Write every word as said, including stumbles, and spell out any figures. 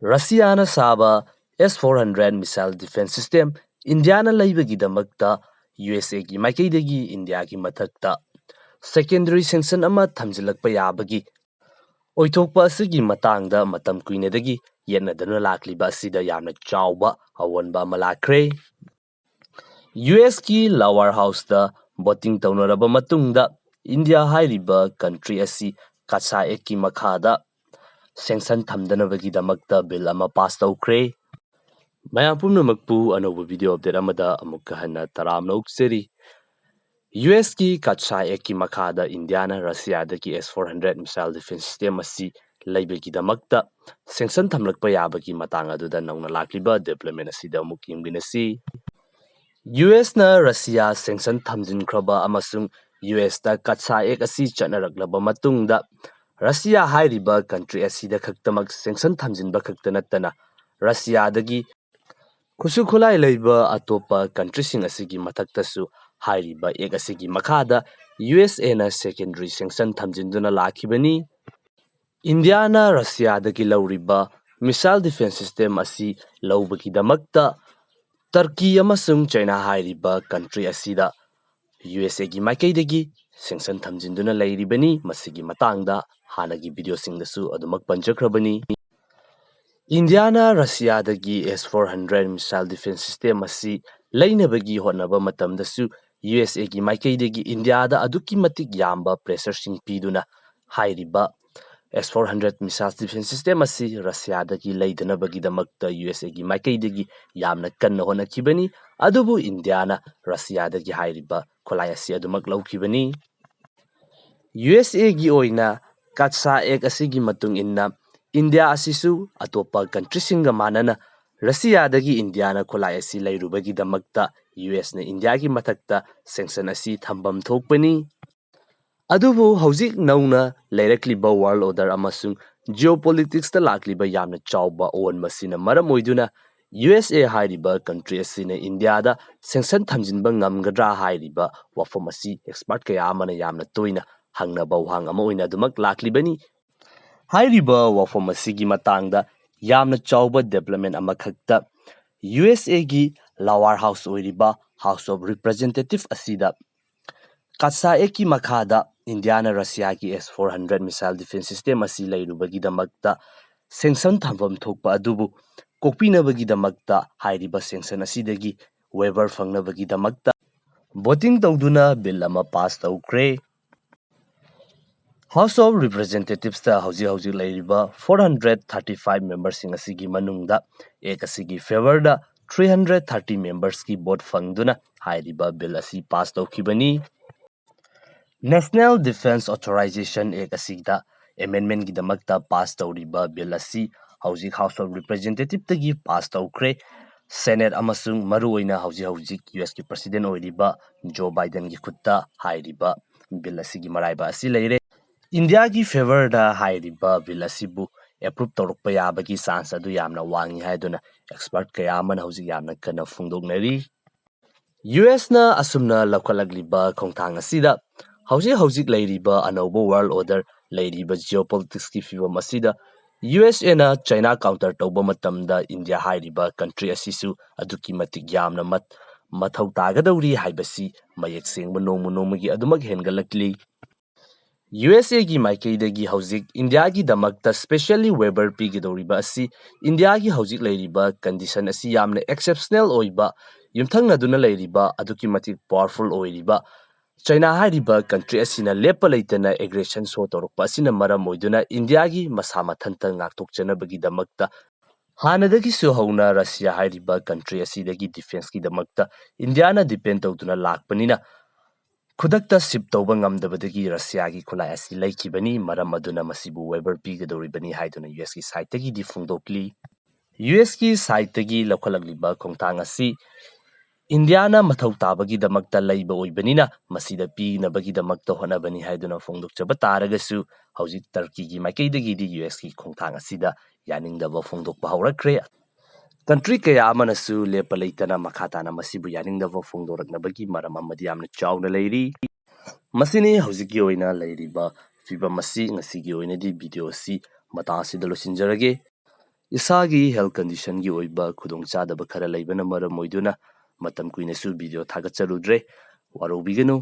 ꯔꯁꯤꯌꯥꯅ ꯁꯥꯕ S four hundred missile defense system ꯏꯟꯗꯤꯌꯥꯅ ꯂꯩꯕꯒꯤꯗꯃꯛꯇ ꯌꯨ ꯑꯦꯁ ꯑꯦꯒꯤ ꯃꯥꯏꯀꯩꯗꯒꯤ ꯏꯟꯗꯤꯌꯥꯒꯤ ꯃꯊꯛꯇ secondary sanction ꯑꯃ ꯊꯝꯖꯤꯜꯂꯛꯄ ꯌꯥꯕꯒꯤ ꯑꯣꯏꯊꯣꯛꯄ ꯑꯁꯤꯒꯤ ꯃꯇꯥꯡꯗ ꯃꯇꯝ ꯀꯨꯏꯅꯗꯒꯤ ꯌꯦꯠꯅꯗꯨꯅ ꯂꯥꯛꯂꯤꯕ ꯑꯁꯤꯗ ꯌꯥꯝꯅ ꯆꯥꯎꯕ ꯑꯑꯣꯟꯕ ꯑꯃ ꯂꯥꯛꯈ꯭ꯔꯦ꯫ ꯌꯨ ꯑꯦꯁꯀꯤ lower houseꯇ voting ꯇꯧꯅꯔꯕ ꯃꯇꯨꯡꯗ ꯏꯟꯗꯤꯌꯥ ꯍꯥꯏꯔꯤꯕ country ꯑꯁꯤ ꯀꯠꯁꯥ ꯑꯦꯛꯀꯤ ꯃꯈꯥꯗ sanction ꯊꯝꯗꯅꯕꯒꯤꯗꯃꯛꯇ bill ꯑꯃ pass ꯇꯧꯈ꯭ꯔꯦ꯫ ꯃꯌꯥꯝ ꯄꯨꯝꯅꯃꯛꯄꯨ ꯑꯅꯧꯕ video update ꯑꯃꯗ ꯑꯃꯨꯛꯀ ꯍꯟꯅ ꯇꯔꯥꯝꯅ ꯑꯣꯛꯆꯔꯤ꯫ ꯌꯨ ꯑꯦꯁꯀꯤ ꯀꯠꯁꯥ ꯑꯦꯛꯀꯤ ꯃꯈꯥꯗ ꯏꯟꯗꯤꯌꯥꯅ ꯔꯁꯤꯌꯥꯗꯒꯤ S four hundred missile defense system ꯑꯁꯤ ꯂꯩꯕꯒꯤꯗꯃꯛꯇ sanction ꯊꯝꯂꯛꯄ ꯌꯥꯕꯒꯤ ꯃꯇꯥꯡ ꯑꯗꯨꯗ ꯅꯧꯅ ꯂꯥꯛꯂꯤꯕ development ꯑꯁꯤꯗ ꯑꯃꯨꯛ ꯌꯦꯡꯃꯤꯟꯅꯁꯤ꯫ ꯌꯨ ꯑꯦꯁꯅ ꯔꯁꯤꯌꯥ sanction ꯊꯝꯖꯤꯟꯈ꯭ꯔꯕ ꯑꯃꯁꯨꯡ ꯌꯨ ꯑꯦꯁꯇ ꯀꯠꯁꯥ ꯑꯦꯛ ꯑꯁꯤ ꯆꯠꯅꯔꯛꯂꯕ ꯃꯇꯨꯡꯗ, ꯔꯁꯤꯌꯥ ꯍꯥꯏꯔꯤꯕ country ꯑꯁꯤꯗ ꯈꯛꯇꯃꯛ sanction ꯊꯝꯖꯤꯟꯕ ꯈꯛꯇ ꯅꯠꯇꯅ, ꯔꯁꯤꯌꯥꯗꯒꯤ ꯈꯨꯠꯁꯨ ꯈꯨꯠꯂꯥꯏ ꯂꯩꯕ ꯑꯇꯣꯞꯄ countryꯁꯤꯡ ꯑꯁꯤꯒꯤ ꯃꯊꯛꯇꯁꯨ ꯍꯥꯏꯔꯤꯕ ꯑꯦꯛ ꯑꯁꯤꯒꯤ ꯃꯈꯥꯗ ꯌꯨ ꯑꯦꯁ ꯑꯦꯅ secondary sanction ꯊꯝꯖꯤꯟꯗꯨꯅ ꯂꯥꯛꯈꯤꯕꯅꯤ꯫ ꯏꯟꯗꯤꯌꯥꯅ ꯔꯁꯤꯌꯥꯗꯒꯤ ꯂꯧꯔꯤꯕ missile defense system ꯑꯁꯤ ꯂꯧꯕꯒꯤꯗꯃꯛꯇ ꯇꯔꯀꯤ ꯑꯃꯁꯨꯡ ꯆꯩꯅꯥ ꯍꯥꯏꯔꯤꯕ country ꯑꯁꯤꯗ ꯌꯨ ꯑꯦꯁ ꯑꯦꯒꯤ ꯃꯥꯏꯀꯩꯗꯒꯤ sanction ꯊꯝꯖꯤꯟꯗꯨꯅ ꯂꯩꯔꯤꯕꯅꯤ꯫ ꯃꯁꯤꯒꯤ ꯃꯇꯥꯡꯗ ꯍꯥꯟꯅꯒꯤ videoꯁꯤꯡꯗꯁꯨ ꯑꯗꯨꯃꯛ ꯄꯟꯖꯈ꯭ꯔꯕꯅꯤ꯫ ꯏꯟꯗꯤꯌꯥꯅ ꯔꯁꯤꯌꯥꯗꯒꯤ S four hundred missile defense system ꯑꯁꯤ ꯂꯩꯅꯕꯒꯤ ꯍꯣꯠꯅꯕ ꯃꯇꯝꯗꯁꯨ ꯌꯨ ꯑꯦꯁ ꯑꯦꯒꯤ ꯃꯥꯏꯀꯩꯗꯒꯤ ꯏꯟꯗꯤꯌꯥꯗ ꯑꯗꯨꯛꯀꯤ ꯃꯇꯤꯛ ꯌꯥꯝꯕ pressureꯁꯤꯡ ꯄꯤꯗꯨꯅ ꯍꯥꯏꯔꯤꯕ S four hundred missile defense system ꯑꯁꯤ ꯔꯁꯤꯌꯥꯗꯒꯤ ꯂꯩꯗꯅꯕꯒꯤꯗꯃꯛꯇ ꯌꯨ ꯑꯦꯁ ꯑꯦꯒꯤ ꯃꯥꯏꯀꯩꯗꯒꯤ ꯌꯥꯝꯅ ꯀꯟꯅ ꯍꯣꯠꯅꯈꯤꯕꯅꯤ꯫ ꯑꯗꯨꯕꯨ ꯏꯟꯗꯤꯌꯥꯅ ꯔꯁꯤꯌꯥꯗꯒꯤ ꯍꯥꯏꯔꯤꯕ ꯈꯨꯠꯂꯥꯏ ꯑꯁꯤ ꯑꯗꯨꯃꯛ ꯂꯧꯈꯤꯕꯅꯤ꯫ ꯌꯨ ꯑꯦꯁ ꯑꯦꯒꯤ ꯑꯣꯏꯅ ꯀꯠꯁꯥ ꯑꯦꯛ ꯑꯁꯤꯒꯤ ꯃꯇꯨꯡ ꯏꯟꯅ ꯏꯟꯗꯤꯌꯥ ꯑꯁꯤꯁꯨ ꯑꯇꯣꯞꯄ countryꯁꯤꯡꯒ ꯃꯥꯟꯅꯅ ꯔꯁꯤꯌꯥꯗꯒꯤ ꯏꯟꯗꯤꯌꯥꯅ ꯈꯨꯠꯂꯥꯏ ꯑꯁꯤ ꯂꯩꯔꯨꯕꯒꯤꯗꯃꯛꯇ ꯌꯨ ꯑꯦꯁꯅ ꯏꯟꯗꯤꯌꯥꯒꯤ ꯃꯊꯛꯇ sanction ꯑꯁꯤ ꯊꯝꯐꯝ ꯊꯣꯛꯄꯅꯤ꯫ ꯑꯗꯨꯕꯨ ꯍꯧꯖꯤꯛ ꯅꯧꯅ ꯂꯩꯔꯛꯂꯤꯕ world order ꯑꯃꯁꯨꯡ geopoliticsꯇ ꯂꯥꯛꯂꯤꯕ ꯌꯥꯝꯅ ꯆꯥꯎꯕ ꯑꯑꯣꯟꯕ ꯑꯁꯤꯅ ꯃꯔꯝ ꯑꯣꯏꯗꯨꯅ ꯌꯨ ꯑꯦꯁ ꯑꯦ ꯍꯥꯏꯔꯤꯕ country ꯑꯁꯤꯅ ꯏꯟꯗꯤꯌꯥꯗ sanction ꯊꯝꯖꯤꯟꯕ ꯉꯝꯒꯗ꯭ꯔꯥ ꯍꯥꯏꯔꯤꯕ ꯋꯥꯐꯝ ꯑꯁꯤ expert ꯀꯌꯥ ꯑꯃꯅ ꯌꯥꯝꯅ ꯇꯣꯏꯅ ꯍꯪꯅꯕ ꯋꯥꯍꯪ ꯑꯃ ꯑꯣꯏꯅ ꯑꯗꯨꯃꯛ ꯂꯥꯛꯂꯤꯕꯅꯤ꯫ ꯍꯥꯏꯔꯤꯕ ꯋꯥꯐꯝ ꯑꯁꯤꯒꯤ ꯃꯇꯥꯡꯗ ꯌꯥꯝꯅ ꯆꯥꯎꯕ development ꯑꯃꯈꯛꯇ ꯌꯨ ꯑꯦꯁ ꯑꯦꯒꯤ lower house ꯑꯣꯏꯔꯤꯕ House of Representative ꯑꯁꯤꯗ ꯀꯥꯠꯁꯥ ꯑꯦꯛꯀꯤ ꯃꯈꯥꯗ ꯏꯟꯗꯤꯌꯥꯅ ꯔꯁꯤꯌꯥꯒꯤ S four hundred missile defense system ꯑꯁꯤ ꯂꯩꯔꯨꯕꯒꯤꯗꯃꯛꯇ sanction ꯊꯝꯐꯝ ꯊꯣꯛꯄ ꯑꯗꯨꯕꯨ ꯀꯣꯛꯄꯤꯅꯕꯒꯤꯗꯃꯛꯇ ꯍꯥꯏꯔꯤꯕ sanction ꯑꯁꯤꯗꯒꯤ waiver ꯐꯪꯅꯕꯒꯤꯗꯃꯛꯇ voting ꯇꯧꯗꯨꯅ bill ꯑꯃ pass ꯇꯧꯈ꯭ꯔꯦ꯫ House of Representatives ꯇ ꯍꯧꯖꯤꯛ ꯍꯧꯖꯤꯛ ꯂꯩꯔꯤꯕ four hundred thirty five member ꯁꯤꯡ ꯑꯁꯤꯒꯤ ꯃꯅꯨꯡꯗ act ꯑꯁꯤꯒꯤ favour ꯗ three hundred thirty members ꯀꯤ vote ꯐꯪꯗꯨꯅ ꯍꯥꯏꯔꯤꯕ bill ꯑꯁꯤ pass ꯇꯧꯈꯤꯕꯅꯤ꯫ National Defence Authorization Act ꯑꯁꯤꯗ amendment ꯀꯤꯗꯃꯛꯇ pass ꯇꯧꯔꯤꯕ bill ꯑꯁꯤ ꯍꯧꯖꯤꯛ House of Representative ꯇꯒꯤ pass ꯇꯧꯈ꯭ꯔꯦ꯫ Senate ꯑꯃꯁꯨꯡ ꯃꯔꯨꯑꯣꯏꯅ ꯍꯧꯖꯤꯛ ꯍꯧꯖꯤꯛ ꯌꯨ ꯑꯦꯁ ꯀꯤ President ꯑꯣꯏꯔꯤꯕ ꯖꯣ ꯕꯥꯏꯗꯟꯒꯤ ꯈꯨꯠꯇ ꯍꯥꯏꯔꯤꯕ bill ꯑꯁꯤꯒꯤ ꯃꯔꯥꯏꯕ ꯑꯁꯤ ꯂꯩꯔꯦ꯫ ꯏꯟꯗꯤꯌꯥꯒꯤ favour ꯗ ꯍꯥꯏꯔꯤꯕ bill ꯑꯁꯤꯕꯨ approve ꯇꯧꯔꯛꯄ ꯌꯥꯕꯒꯤ chance ꯑꯗꯨ ꯌꯥꯝꯅ ꯋꯥꯡꯏ ꯍꯥꯏꯗꯨꯅ expert ꯀꯌꯥ ꯑꯃꯅ ꯍꯧꯖꯤꯛ ꯌꯥꯝꯅ ꯀꯟꯅ ꯐꯣꯡꯗꯣꯛꯅꯔꯤ꯫ ꯌꯨ ꯑꯦꯁ ꯅ ꯑꯁꯨꯝꯅ ꯂꯧꯈꯠꯂꯛꯂꯤꯕ ꯈꯣꯡꯊꯥꯡ ꯑꯁꯤꯗ ꯍꯧꯖꯤꯛ ꯍꯧꯖꯤꯛ ꯂꯩꯔꯤꯕ ꯑꯅꯧꯕ world order ꯂꯩꯔꯤꯕ geopolitics ꯀꯤ ꯐꯤꯕꯝ ꯑꯁꯤꯗ ꯌꯨ ꯑꯦꯁ ꯑꯦ ꯅ ꯆꯥꯏꯅꯥ counter ꯇꯧꯕ ꯃꯇꯝꯗ ꯏꯟꯗꯤꯌꯥ ꯍꯥꯏꯔꯤꯕ country ꯑꯁꯤꯁꯨ ꯑꯗꯨꯛꯀꯤ ꯃꯇꯤꯛ ꯌꯥꯝꯅ ꯃꯠ-, ꯃꯊꯧ ꯇꯥꯒꯗꯧꯔꯤ ꯍꯥꯏꯕꯁꯤ ꯃꯌꯦꯛ ꯁꯦꯡꯕ ꯅꯣꯡꯃ ꯅꯣꯡꯃꯒꯤ ꯑꯗꯨꯃꯛ ꯍꯦꯟꯒꯠꯂꯛꯂꯤ꯫ ꯌꯨ ꯑꯦꯁ ꯑꯦ ꯒꯤ ꯃꯥꯏꯀꯩꯗꯒꯤ ꯍꯧꯖꯤꯛ ꯏꯟꯗꯤꯌꯥꯒꯤꯗꯃꯛꯇ specially waiver ꯄꯤꯒꯗꯧꯔꯤꯕ ꯑꯁꯤ ꯏꯟꯗꯤꯌꯥꯒꯤ ꯍꯧꯖꯤꯛ ꯂꯩꯔꯤꯕ condition ꯑꯁꯤ ꯌꯥꯝꯅ exceptional ꯑꯣꯏꯕ, ꯌꯨꯝꯊꯪꯅꯗꯨꯅ ꯂꯩꯔꯤꯕ, ꯑꯗꯨꯛꯀꯤ ꯃꯇꯤꯛ powerful ꯑꯣꯏꯔꯤꯕ ꯆꯥꯏꯅꯥ ꯍꯥꯏꯔꯤꯕ country ꯑꯁꯤꯅ ꯂꯦꯞꯄ ꯂꯩꯇꯅ aggression show ꯇꯧꯔꯛꯄ ꯑꯁꯤꯅ ꯃꯔꯝ ꯑꯣꯏꯗꯨꯅ ꯏꯟꯗꯤꯌꯥꯒꯤ ꯃꯁꯥ ꯃꯊꯟꯇ ꯉꯥꯛꯊꯣꯛꯆꯅꯕꯒꯤꯗꯃꯛꯇ ꯍꯥꯟꯅꯗꯒꯤꯁꯨ ꯍꯧꯅ ꯔꯁꯤꯌꯥ ꯍꯥꯏꯔꯤꯕ country ꯑꯁꯤꯗꯒꯤ defence ꯀꯤꯗꯃꯛꯇ ꯏꯟꯗꯤꯌꯥꯅ depend ꯇꯧꯗꯨꯅ ꯂꯥꯛꯄꯅꯤꯅ, ꯈꯨꯗꯛꯇ shift ꯇꯧꯕ ꯉꯝꯗꯕꯗꯒꯤ ꯔꯁꯤꯌꯥꯒꯤ ꯈꯨꯠꯂꯥꯏ ꯑꯁꯤ ꯂꯩꯈꯤꯕꯅꯤ꯫ ꯃꯔꯝ ꯑꯗꯨꯅ ꯃꯁꯤꯕꯨ waiver ꯄꯤꯒꯗꯧꯔꯤꯕꯅꯤ ꯍꯥꯏꯗꯨꯅ ꯌꯨ ꯑꯦꯁ ꯀꯤ side ꯇꯒꯤꯗꯤ ꯐꯣꯡꯗꯣꯛꯂꯤ꯫ ꯌꯨ ꯑꯦꯁ ꯀꯤ side ꯇꯒꯤ ꯂꯧꯈꯠꯂꯛꯂꯤꯕ ꯈꯣꯡꯊꯥꯡ ꯑꯁꯤ ꯏꯟꯗꯤꯌꯥꯅ ꯃꯊꯧ ꯇꯥꯕꯒꯤꯗꯃꯛꯇ ꯂꯩꯕ ꯑꯣꯏꯕꯅꯤꯅ, ꯃꯁꯤꯗ ꯄꯤꯅꯕꯒꯤꯗꯃꯛꯇ ꯍꯣꯠꯅꯕꯅꯤ ꯍꯥꯏꯗꯨꯅ ꯐꯣꯡꯗꯣꯛꯆꯕ ꯇꯥꯔꯒꯁꯨ, ꯍꯧꯖꯤꯛ ꯇꯔꯀꯤꯒꯤ ꯃꯥꯏꯀꯩꯗꯒꯤꯗꯤ ꯌꯨ ꯑꯦꯁ ꯀꯤ ꯈꯣꯡꯊꯥꯡ ꯑꯁꯤꯗ ꯌꯥꯅꯤꯡꯗꯕ ꯐꯣꯡꯗꯣꯛꯄ ꯍꯧꯔꯛꯈ꯭ꯔꯦ꯫ Country ꯀꯌꯥ ꯑꯃꯅꯁꯨ ꯂꯦꯞꯄ ꯂꯩꯇꯅ ꯃꯈꯥ ꯇꯥꯅ ꯃꯁꯤꯕꯨ ꯌꯥꯅꯤꯡꯗꯕ ꯐꯣꯡꯗꯣꯔꯛꯅꯕꯒꯤ ꯃꯔꯝ ꯑꯃꯗꯤ ꯌꯥꯝꯅ ꯆꯥꯎꯅ ꯂꯩꯔꯤ꯫ ꯃꯁꯤꯅꯤ ꯍꯧꯖꯤꯛꯀꯤ ꯑꯣꯏꯅ ꯂꯩꯔꯤꯕ ꯐꯤꯕꯝ ꯑꯁꯤ꯫ ꯉꯁꯤꯒꯤ ꯑꯣꯏꯅꯗꯤ video ꯑꯁꯤ ꯃꯇꯥꯡ ꯑꯁꯤꯗ ꯂꯣꯏꯁꯤꯟꯖꯔꯒꯦ꯫ ꯏꯁꯥꯒꯤ health conditionꯒꯤ ꯑꯣꯏꯕ ꯈꯨꯗꯣꯡꯆꯥꯗꯕ ꯈꯔ ꯂꯩꯕꯅ ꯃꯔꯝ ꯑꯣꯏꯗꯨꯅ ꯃꯇꯝ ꯀꯨꯏꯅꯁꯨ video ꯊꯥꯒꯠꯆꯔꯨꯗ꯭ꯔꯦ꯫ ꯋꯥꯔꯧꯕꯤꯒꯅꯨ꯫